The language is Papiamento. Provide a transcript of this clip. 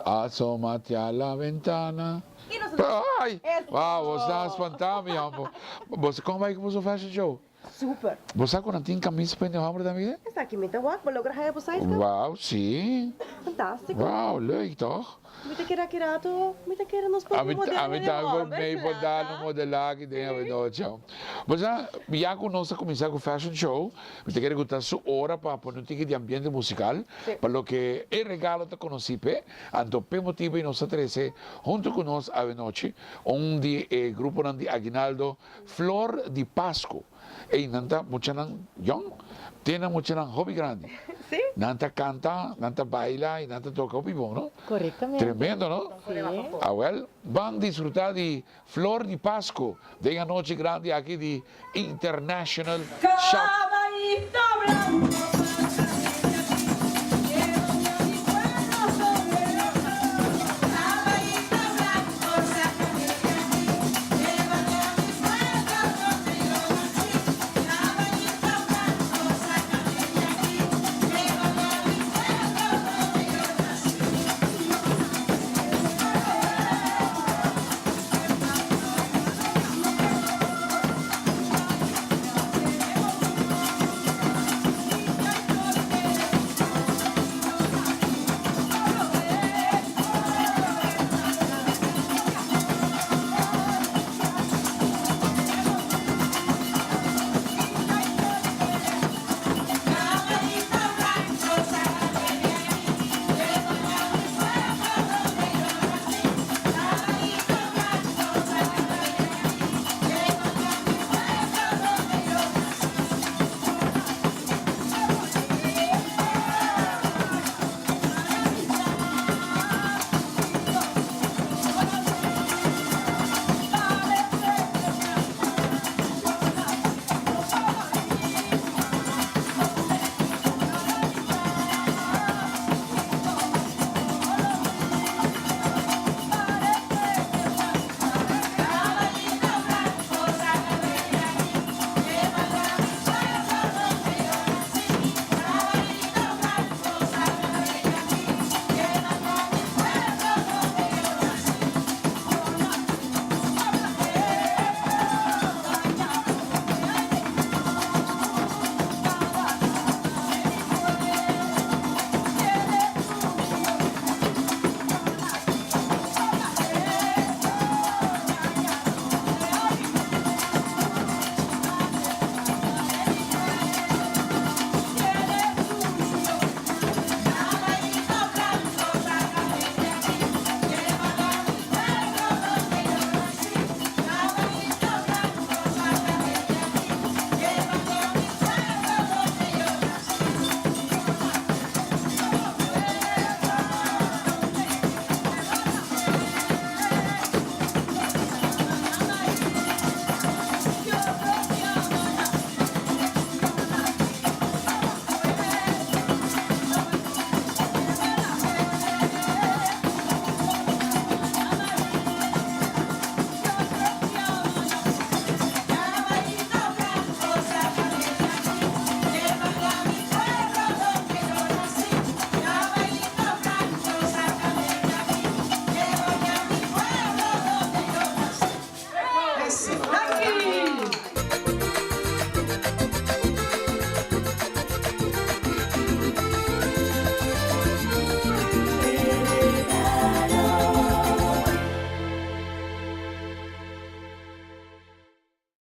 Asómate a la ventana. Ay! Wow, bo sa spantá mi, homber. Bo sa kon bai ku boso fashion show? Super. Bo sa ku nan tin kamisa pa hende homber tambe? Esaki mi ta wak, bo logra haya bo size kaba? Wow, si. Fantástiko. Wow, leuk toch? Mi ta kere aki rato, mi ta kere nos por modela Ami hende tambe por homber, mei por dal un modela aki den avenochi. Bo sa, ya ku nos a kuminsá ku fashion show, mi ta kere ku ta su ora pa pone un tiki di ambiente musikal, pa loke e regalo ta konosí p'e. Anto p'e motibu ei nos a trese huntu ku nos avenochi un di e gruponan di aguinaldo Flor di Pasku. Ey nan ta muchanan yong, te nan muchanan hopi grandi. Nan ta kanta, nan ta baila y nan ta toka hopi bon, no? Korektamente. Tremendo, no? Sí. Awel, ban disfruta di Flor di Pasku den anochi grandi aki di International Shop. Cabalito blanco.